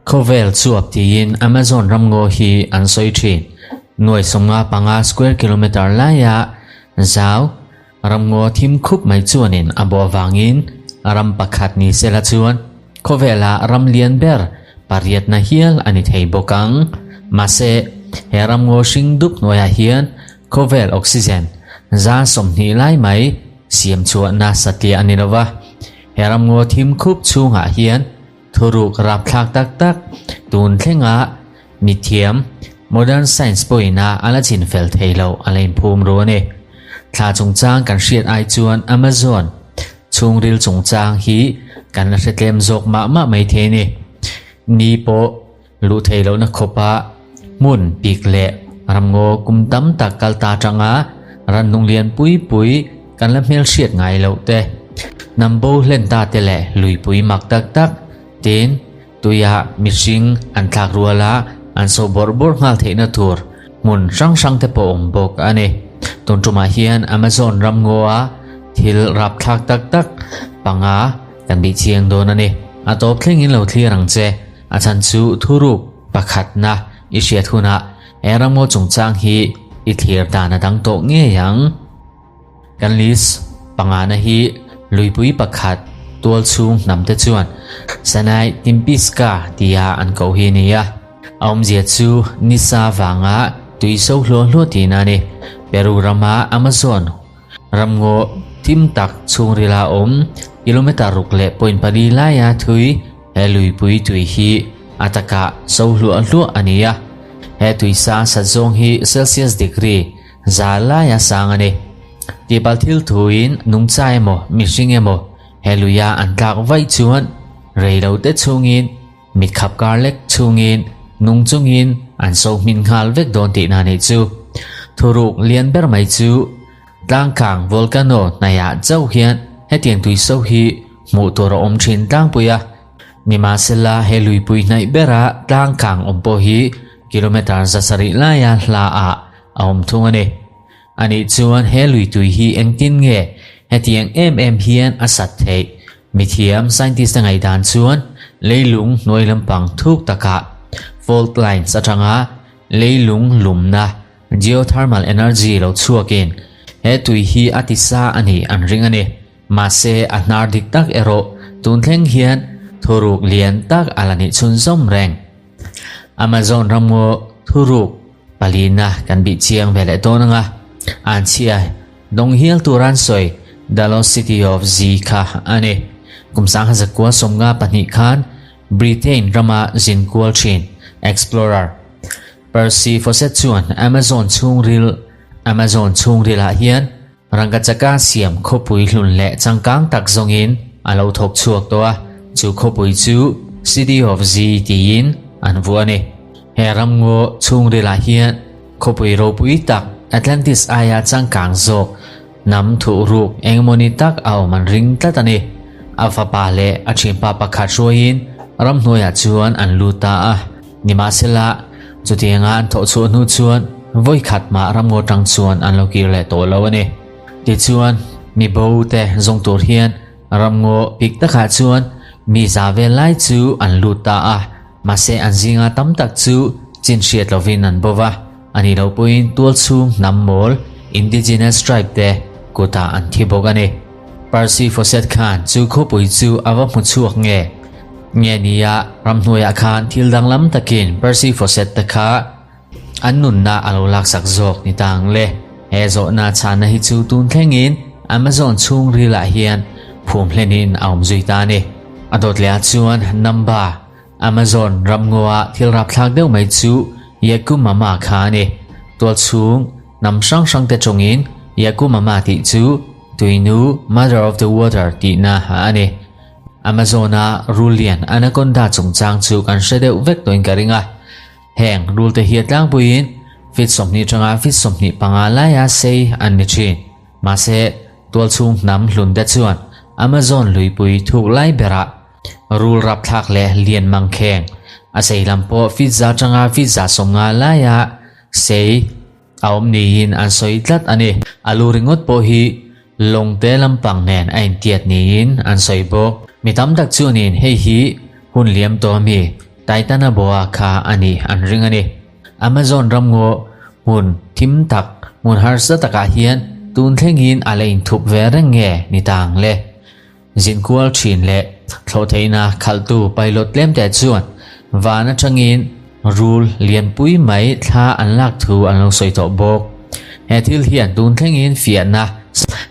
Khawvel chuap tiin Amazon ramngaw hi an sawi thin. Nuai 55 square kilometre laia zau ramngaw thim khup mai chuanin a bawh avangin ram pakhat ni sela chuan khawvela ram lian ber pariatna hial a ni thei bawk ang. Mahse, he ramngaw hring dup hnuaiah hian khawvel oxygen 20% lai mai siam chhuahna satliah a ni lo va. He ramngaw thim khup chhungah hian thuruk rapthlak tak tak tun thlenga mithiam modern science pawhina a la chin fel thei lo a la inphum ru a ni. Thla chungchang kan hriat ai chuan Amazon chhungril chungchang hi kan la hre tlem zawk mah mah mai thei a ni. Ni pawh luh theih lohna khawpa hmun pik leh ramngaw kum tam tak kal ta atanga rannung lian pui pui kan la hmelhriat ngai loh te, hnam bo hlen ta te leh luipui mak tak tak tin tuia mihring an thlak ruala an so bawrh bawrh nghal theihna tur hmun hrang hrang te pawh awm bawk a ni. Tun tumah hian Amazon ramngawa thil rapthlak tak tak panga kan bih chiang dawn a ni. A tawp thlengin lo thlir ang che. A chhan chu thuruk pakhatna i hriat hunah he ramngaw chungchang hi i thlir dan a dang tawh ngei ang. Kan list pangana hi luipui pakhat tual chhung hnam te chuan Sanai Timpiska tia an koh hi a ni a. A awmzia chu nisa vanga tui so hluah hluah tihna a ni. Peru rama Amazon Ramngaw thim tak chhungrila awm kilometre 6.4 laia thui he luipui tui hi a takah so hluah hluah a ni a. He tui sang sat zawng hi Celsius degree 100 laia sang a ni. Tihpalh thil thuin nungcha emaw mihring emaw he luia an tlak vaih chuan rei lo te chhungin Mit khap kar lek chungin nung chungin an so hmin nghal vek dawn tihna nih chu. Thuruk lian ber mai chu tlangkang volcano hnaihah chauh hian hetiang tui so hi hmuh tur a awm thin tlangpui a. Nimahsela he luipui hnaih bera tlangkang awm pawh hi kilometre 700 laia hla ah a awm thung a ni. Anih chuan he luitui hi engtin nge hetiang em em hian a sat theih? Mithiam scientist-a ngaihdan chuan leilung hnuai lampang thuk takah fault lines atanga leilung lumna geothermal energy lo chhuakin he tui hi a tisa a nih an ring a ni. Mahse a hnar dik tak erawh tun thleng hian thuruk lian tak a la nih chhunzawm reng. Amazon ramngaw thuruk palina kan bih chiang ve leh dawn anga an chhia dawng hial tur an sawi The Lost City of Z kha a ni. Kum 1992 khan Britain rama zin kual thin explorer Percy Fawcett chuan Amazon chhungril Amazon chhungrilah hian Rangkachaka siam khawpui hlun leh changkang tak zawngin a lo thawk chhuak tawh a, chu khawpui chu City of Z tiin an vuah a ni. He ramngaw chhungrilah hian khawpui ropui tak Atlantis aia changkang zawk hnam thuhruk engmawni tak a awm an ring tlat a ni. A fapa leh a thianpa pakhat hruaiin ramhnuaiah chuan an lut ta a. Nimahsela, chutianga an thawh chhuah hnu chuan vawi khat mah ramngaw tang chuan an lo kir leh tawh lo a ni. Tichuan, mi bo te zawng tur hian ramngaw pik takah chuan mi za vel lai chu an lut ta a, mahse an zinga tam tak chu chin hriat lovin an bo va, a nih loh pawhin tual chhung hnam mawl, indigenous tribe, te kutah an thi bawk a ni. Percy Fawcett khan chu khawpui chu a va hmu chhuak nge? Nge nia, ramhnuaiah khan thil danglam takin Percy Fawcett te kha an nunna a lo laksak zawk ni ta ang le. He zawhna chhanna hi chu tun thlengin Amazon chhungrilah hian phum hlenin a awm zui ta a ni. A dawt lehah chuan number Amazon ramngawa thil rapthlak deuh mai chu Yakumama kha a ni. Tualchhung hnam hrang hrang te tawngin Yakumama tih chu tuinu, mother of the water, tihna a ni. Amazon-a rul lian anaconda chungchang chu kan hre deuh vek tawhin ka ring a. Heng rul te hi a tlangpuiin feet 20 atanga feet 25 laia sei an ni thin. Mahse, tualchhung hnam hlun te chuan Amazon luipui thuk lai berah rul rapthlak leh lian mangkheng a sei lam pawh feet 100 atanga feet 150 laia sei a awm niin an sawi tlat a ni. A lu ringawt pawh hi lawngte lampang nen a intiat niin an sawi bawk. Mi tam tak chuanin hei hi hun liam tawh ami Titanoboa kha a nih an ring a ni. Amazon ramngaw hmun thim tak hmun harsa takah hian tun thlengin a la inthup ve reng nge ni ta ang le? Zinkual thin leh thlawhtheihna khalhtu pilot tlemte chuan van atangin rul lianpui mai thla an lak thu an lo sawi tawh bawk. He thil hian tun thlengin fiahna,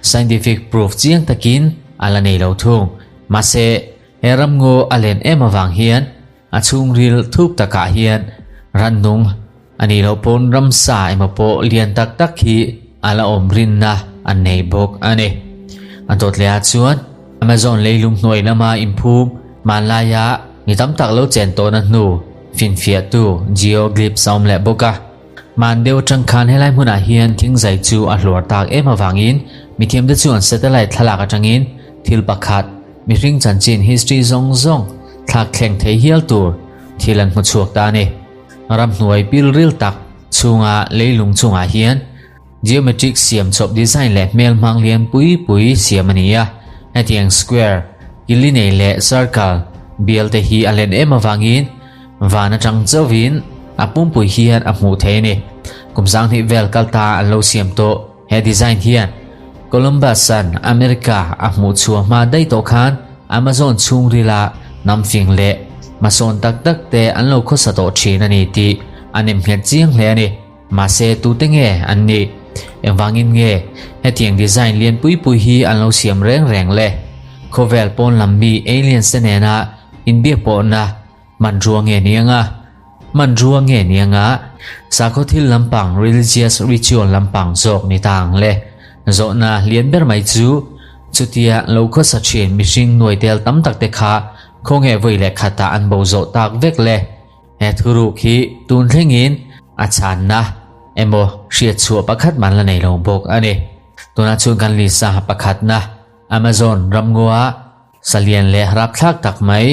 scientific proof, chiang takin a la nei lo thung. Mahse, he ramngaw a len em avang hian a chhungril thuk takah hian rannung a nih loh pawn ramsa emaw pawh lian tak tak hi a la awm rinna an nei bawk a ni. A dawt leh ah chuan Amazon leilung hnuai lama inphum hmanlaia mi tam tak lo chen tawhna hnu finfiahtu geoglyphs a awm leh bawk a. Hman deuh atang khan helai hmunah hian thingzai chu a hluar tak em avangin mithiamte chuan satellite thlalak atangin thil pakhat mihring chanchin history zawng zawng thlak thleng thei hial tur thil an hmu chhuak ta a ni. Ramhnuai pilril tak chhunga leilung chungah hian geometric siam chawp design leh hmel hmang lian pui pui siam a ni a. Hetiang square, kili nei leh circle bial te hi a len em avangin van atang chauhin a pumpui hian a hmuh theih a ni. Kum sanghnih vel kal ta an lo siam tawh. He design hian Columbus-a'n America a hmuh chhuah hma daih tawh khan Amazon chhungrila hnam fing leh hmasawn tak tak te an lo khawsa tawh thin a ni tih a nemnghet chiang hle a ni. Mahse tute nge an nih? Engvangin nge hetiang design lian pui pui hi an lo siam reng reng le? Khawvel pawn lam mi aliens te nena inbiak pawhna Hmanrua nge ni anga? Hmanrua nge ni anga? Sakhaw thil lampang, religious ritual lampang zawk ni ta ang le. Zawhna lian ber mai chu, chutia lo khawsa thin mihring nuai tel tam tak te kha khawnge vawi leh khatah an bo zawh tak vek le? He thuruk hi tun thlengin a chhanna emaw hriatchhuah pakhat man la nei lo bawk a ni. Tunah chuan kan list a pakhatna Amazon ramngaw-ah Salian leh rapthlak tak mai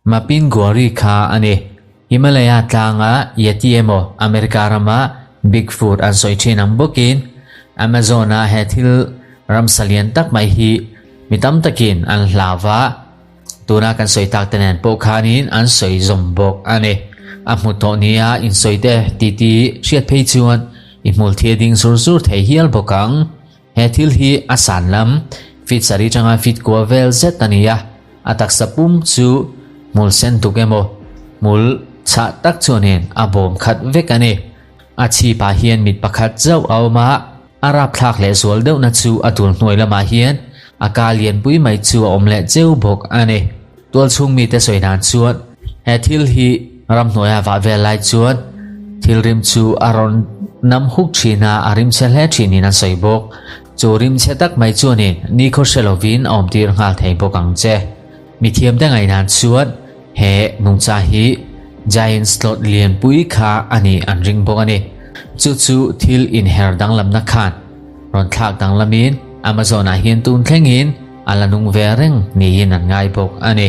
Mapinguari kha a ni. Himalaya tlanga Yeti emaw America rama Bigfoot an sawi thin ang bawkin Amazon-a he thil ram salian tak mai hi mi tam takin an hlau va, tuna kan sawi tak te nen pawh khanin an sawi zawm bawk a ni. A hmu tawh nia insawi te titi hriat phei chuan i hmul thia ding zur zur thei hial bawk ang. He thil hi a san lam, feet sarih atanga feet kua vel zet a ni a, a taksa pum chu hmul sen tuk emaw hmul chhah tak chuanin a bawm khat vek a ni. A chhipah hian mit pakhat zauh a awm a, a rapthlak leh zual deuhna chu a dul hnuai lamah hian a ka lianpui mai chu a awm leh cheu bawk a ni. Tualchhung mite sawi dan chuan he thil hi ramhnuaia vah vel lai chuan thil rim chu a rawn nam huk thin a, a rim chhe hle thinin an sawi bawk. Chu rim chhe tak mai chuanin nikhaw hre lovin a awmtir nghal thei bawk ang che. Mithiamte ngaihdan chuan he nungcha hi Giant Sloth lianpui kha a nih an ring bawk a ni. Chu chu thil inher danglamna khan rawn thlak danglamin Amazon-ah hian tun thlengin A la nung ve reng niin an ngai bawk a ni.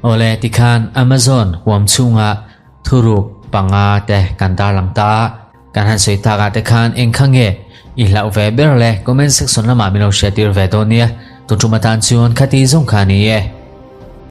Awle tikhan Amazon huam chhunga thuruk panga te kan darlang ta a, kan han sawi takah te khan eng kha nge i hlauh ve ber le comment section lamah min lo hriattir ve dawn nia, tun tum atan chuan khati zawng kha a ni e.